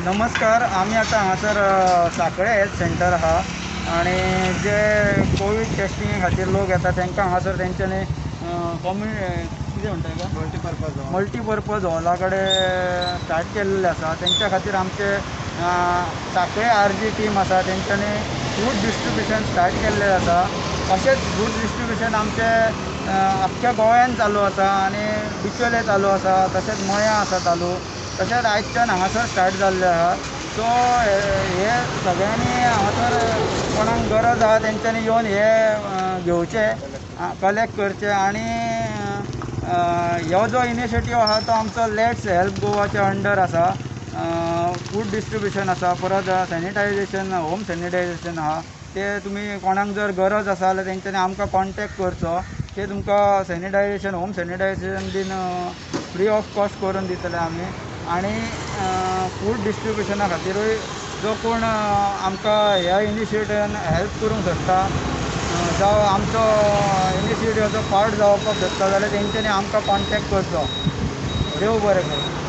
नमस्कार, आमी आतां हांगासर सांखळे हेल्थ सेंटर आहा आनी जे कोवीड टेस्टिंगे खातीर लोक येता तांकां हांगासर तेंच्यांनी कितें म्हणटा तेका, मल्टीपर्पज हॉला कडेन स्टार्ट केल्लें आसा. तेंच्या खातीर आमचे सांखळे आरजी टीम आसा, तेंच्यांनी फूड डिस्ट्रिब्युशन स्टार्ट केल्लें आसा. अशेंच फूड डिस्ट्रिब्युशन आमचे आख्ख्या गोंयान चालू आसा आनी बिचोले चालू आसा, तशेंच मयां आसा चालू, तशेंच आयच्यान हांगासर स्टार्ट जाल्लें आहा. सो हे सगळ्यांनी हांगासर कोणाक गरज आहा तेंच्यांनी येवन हे घेवचें, कलेक्ट करचें. आनी हो जो इनिशिएटीव आहा तो आमचो let's help गोवाच्या अंडर आसा. फूड डिस्ट्रिब्युशन आसा, परत सॅनिटायझेशन, होम सॅनिटायझेशन आहा. ते तुमी कोणाक जर गरज आसा जाल्यार तेंच्यांनी आमकां कॉन्टेक्ट करचो. ते तुमकां sanitisation, home sanitisation been free of cost करून दितले आमी. आनी फूड डिस्ट्रिब्युशना खातीरूय जो कोण आमकां ह्या इनिशिएटिवान हेल्प करूंक शकता, जावं आमचो इनिशिएटिवाचो पार्ट जावपाक शकता जाल्यार तेंच्यांनी आमकां कॉन्टेक्ट करचो. देव बरें करूं.